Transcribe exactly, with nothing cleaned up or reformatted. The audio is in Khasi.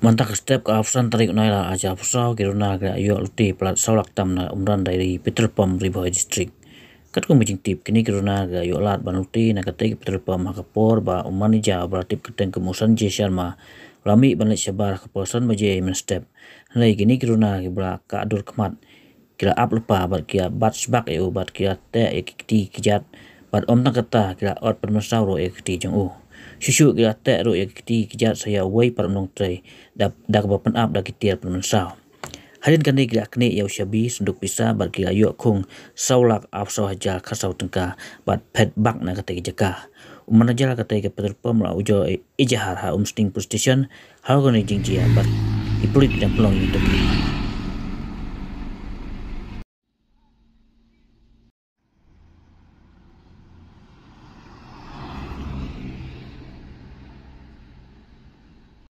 Mynta ka step ka arphew san tarik u Nailar arhajar arphew saw ki runar ki la ïoh lute palat saw lak tam na Umran Dairy Petrol Pump, Ri Bhoi District. Katkum ka jingtip, kine ki runar ki la ïoh lad ban lute na katei ka petrol pump ha ka por ba u manager uba la tip kyrteng kum u Sanjay Sharma u la mih ban leit shabar ha ka por san baje mynstep. Hynrei kine ki runar kiba la kah dur khmat ki la ap lypa bad ki la bat shbak ïa u bad ki la teh ïa ki kti ki jait bad ym tang kata, ki la ot pynmynsaw ruh ïa ki kti jong u. Shuh shuh ki la teh ruh ïa ki kti ki jait sa ïa uwei pat u nongtrei da, da kaba pynap da ki tiar pynmynsaw. Hadien kane ki la knieh ïa u shabi sanduk pisa bad ki la ïoh khung saw lak arphew saw hajar khatsaw tyngka bad phet bak na katei ka jaka. U manager katei ka petrol pump u la ujor ejahar ha Umsning Police Station halor kane ka jingjia bad ki pulit ki dang pynlong ïa u tyrpi.